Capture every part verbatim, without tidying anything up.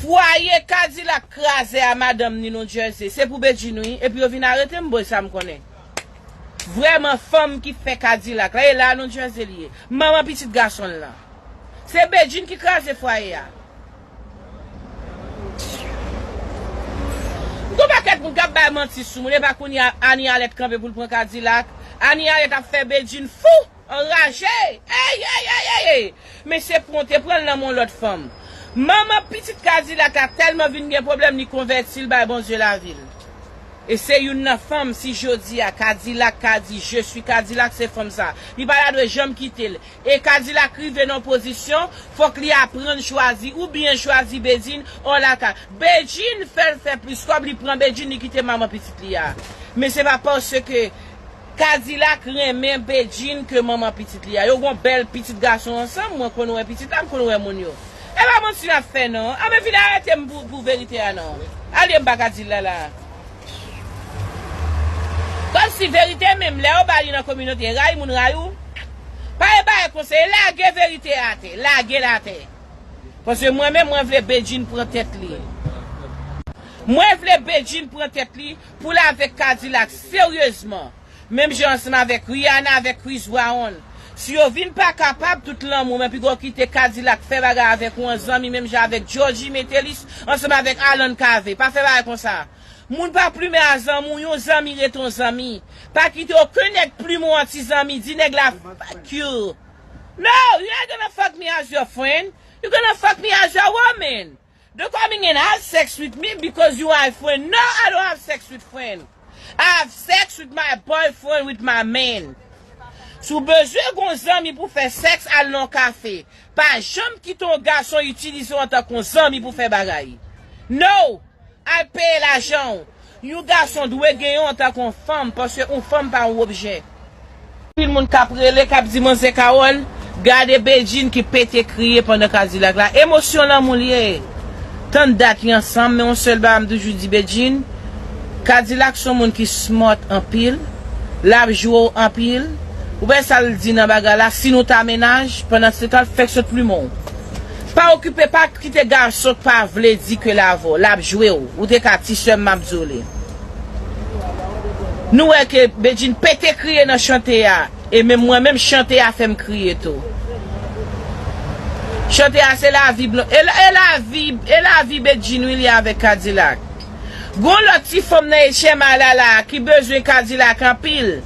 Fwaye Kadilak kraze a madanm ni New Jersey. Se pou Bedjine wi. Epi yo vin arete m, boy, sa m konnen. Vrèman fanm ki fè Kadilak la. E la New Jersey li ye. Manman pitit gason l lan. Se Bedjine ki kraze fwaye a. Gon pakèt moun k ap bay manti sou moun. E pa kounye a Anie Alerte kanpe pou l pran Kadilak. Anie Alerte ap fè Bedjine fou. Anraje! Ey, ey, ey, ey, ey! Men se pou w te pran l nan men yon lòt fanm. Manman pitit Kadilak la tèlman vin gen pwoblèm, li konvèti l bay Bondye lavi l. E se youn nan fanm, si jodi a Kadilak ka di, "Je suis Kadilak," se fanm sa. Li pa ta dwe janm kite l. E Kadilak rive nan yon pozisyon, fòk li aprann chwazi, oubyen chwazi Bedjine, ò la ka. Bedjine fè l fè plis kòb, li pran Bedjine, li kite manman pitit li a. Men se pa paske Kadilak renmen Bedjine ke manman pitit li a. Yo gon bèl pitit gason ansanm, mwen konn wè pitit la, m konn wè moun yo. E pa manti n ap fè non. Anben vin arete m pou, pou verite a non. Ale m pa ka di l la la. Kòmsi verite menm, lè yo ba li nan kominote, rayi moun rayi w. Pa e bagay konsa, e lage verite a atè, lage l atè. Paske mwen menm, mwen vle Bedjine pran tèt li. Mwen vle Bedjine pran tèt li pou l avèk Kadilak seryezman. Menm jan ansanm avèk Rihanna, avèk Chris Brown. Si yo vin pa kapab, tout lanmou, men piga w kite Kadilak fè bagay avèk yon zanmi, menm jan avèk Georgie Metellus, ansanm avèk Alan Cavé. Pa fè bagay konsa. Moun pa plimen a zanmi w, yon zanmi rete yon zanmi. Pa kite okenn nèg plimen w an ti zanmi, di nèg la, "Fuck you." No, you're not gonna fuck me as your friend. You're gonna fuck me as your woman. Don't come in and have sex with me because you are a friend. No, I don't have sex with friend. I have sex with my boyfriend, with my man. Si w bezwen gon zanmi pou fè sèks, al nan kafe. Pa janm kite yon gason itilize w antanke yon zanmi pou fè bagay. No! Al peye lajan w. Yon gason dwe genyen w antanke yon fanm, paske yon fanm pa yon objè. Anpil moun k ap rele, k ap di, "Manzè Carole, gade Bedjine ki pete kriye pandan Kadilak la." Emosyon lanmou l ye. Tann dat y ansanm, men yon sèl bagay m toujou di Bedjine, Kadilak se yon moun ki smart anpil, l ap jwe w anpil. Ou wè sa l di nan bagay la, "Si nou ta mennaj, pandan se tan, fèk sot plimen w." Pa okipe, pa kite gason k pa vle di ke l avè w, l ap jwe w. Ou te ka ti sè m, m ap di w li. Nou wè ke Bedjine pete kriye nan chante a, e menm mwen menm chante a fè m kriye tou. Chante a se lavi blan, e la- e lavi, e lavi Bedjine wi li avèk Kadilak. Gon lòt ti fanm nan H M I la la ki bezwen Kadilak anpil.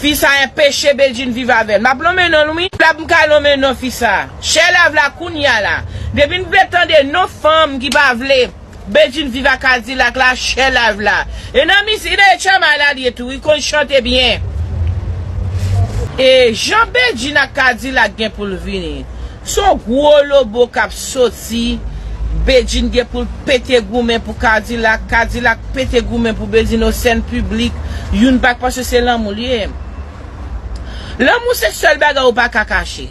Fi sa enpeche Bedjine viv avè l. M ap lonmen non l wi. L ap m ka lonmen non fi sa. Share live la kounye a la. Depi n vle tande non fanm ki pa vle Bedjine viv ak Kadilak la, share live la. E nan mizik, e nan H M I la li ye tou, li konn chante byen. E jan Bedjine ak Kadilak gen pou l vini. Se yon gwo lobo k ap soti. Bedjine gen pou l pete goumen pou Kadilak. Kadilak pete goumen pou Bedjine o sèn piblik. Youn pa k panse se lanmou li ye. Lanmou se sèl bagay ou pa ka kache.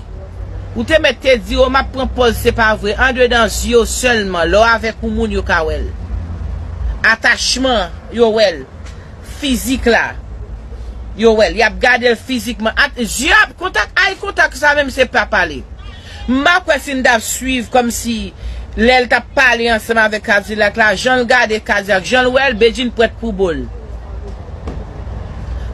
Ou te mèt te di, "O, m ap pran pòz, se pa vre." Andedan zye w sèlman, lè w avèk yon moun yo ka wè l. Atachman, yo wè l. Fizik la, yo wè l. Y ap gade l fizikman. At, zye ap kontak, eye contact sa menm se pa pale. M pa kwè si n t ap swiv kòmsi lè l t ap pale ansanm avèk Kadilak la, jan l gade Kadilak, jan l wè l, Bedjine prèt pou bo l.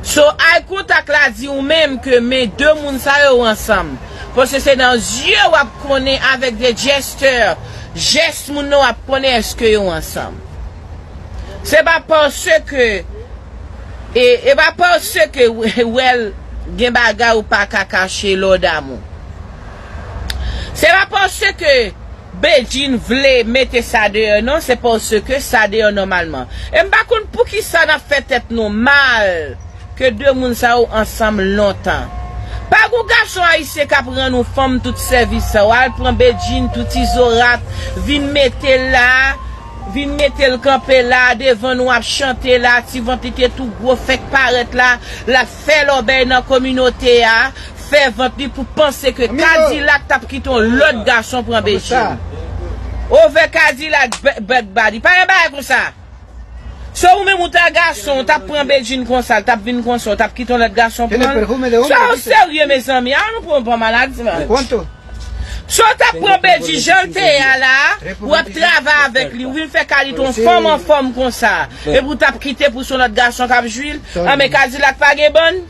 So, eye contact la di ou menm ke men de moun sa yo ansanm. Paske se nan zye w ap konnen avèk de jèstè, jès moun nan w ap konnen èske yo ansanm. Se pa paske, e, e pa paske w-, wè l gen bagay ou pa ka kache lè w damou. Se pa paske Bedjine vle mete sa deyò non, se paske sa deyò nòmalman. E m pa konn poukisa n ap fè tèt nou mal ke de moun sa yo ansanm lontan. Pa gon gason ayisyen k ap rann ou fanm tout sèvis sa yo. Al pran Bedjine, tout izorat, vin mete l la, vin mete l kanpe la, devan nou ap chante la, ti vant li te tou gwo, fèk parèt la, l ap fè lòbèy nan kominote a, fè vant li pou panse ke Kadilak t ap kite yon lòt gason pran Bedjine. Ovè Kadilak, bèk badi. Pa gen bagay konsa. Se ou menm ou ta gason, ou t ap pran Bedjine konsa, l t ap vin konsa, ou t ap kite yon lòt gason pran l. Sa w serye, mezanmi? A nou pran yon pa maladi, man. Si w t ap pran Bedjine jan l te ye a la, w ap travay avèk li, w vin fè Carlito yon fanm anfòm konsa, epi w t ap kite pou se yon lòt gason k ap jwi l, anben Kadilak pa gen bann.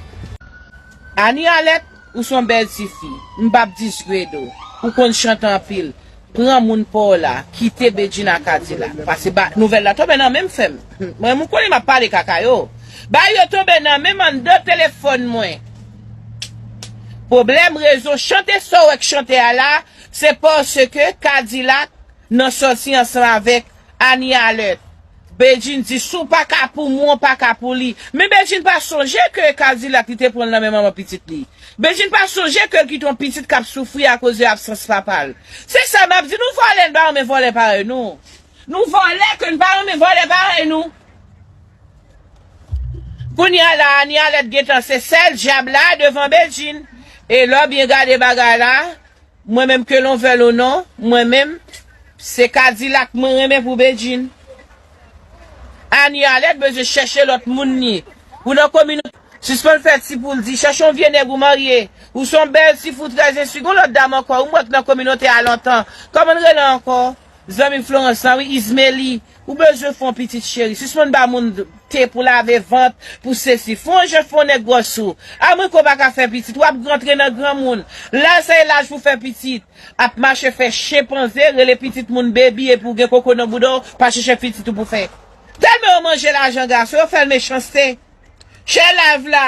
Ani Alèt, ou se yon bèl tifi, m p ap disgrade w, ou konn chante anpil, pran moun pa w la, kite Bedjine ak Kadilak, paske ba, nouvèl la tonbe nan men m, frè m. Mwen, m konnen m ap pale kaka yo. Bagay yo tonbe nan men m anndan telefòn mwen. Pwoblèm rezo chante sa w wè k chante a la, se paske Kadilak nan sòti ansanm avèk Ani Alèt. Bedjine di, si w pa ka pou mwen, w pa ka pou li. Men Bedjine pa sonje ke Kadilak li te pran l nan men manman pitit li. Bedjine pa sonje ke l kite yon pitit k ap soufri akoz de absans papa l. Se sa m ap di, nou vòlè, n pa renmen vòlè parèy nou. Nou vòlè ke n pa renmen vòlè parèy nou. Kounye a la, Ani Alèt gentan se sèl dyab la devan Bedjine. E lè w byen gade bagay la, mwen menm ke l on vèl ou non, mwen menm, se Kadilak mwen renmen pou Bedjine. Ani Alèt bezwen chèche lòt moun li. Ou nan kominote. Sispann fè ti pou l di, chèche yon vye nèg ou marye. Ou se yon bèl ti fou trè zensi, gon lòt dam ankò, ou mwen k nan kominote a lontan. Kòman l rele ankò? Zanmi Florence lan wi, Ismeli. Ou bezwen fè yon pitit cheri. Sispann ba moun te pou lave vant, pou sesi. Fè yon jan fè yon nèg gwòs ou. A mwen ke w pa ka fè pitit, w ap rantre nan granmoun. Laj sa e laj pou fè pitit. Ap mache fè chenpanze, rele pitit moun baby epi w gen koko nan bouda w, pa chèche pitit ou pou fè. Tèlman yo manje lajan gason, yo fè l mechanste. Share live la.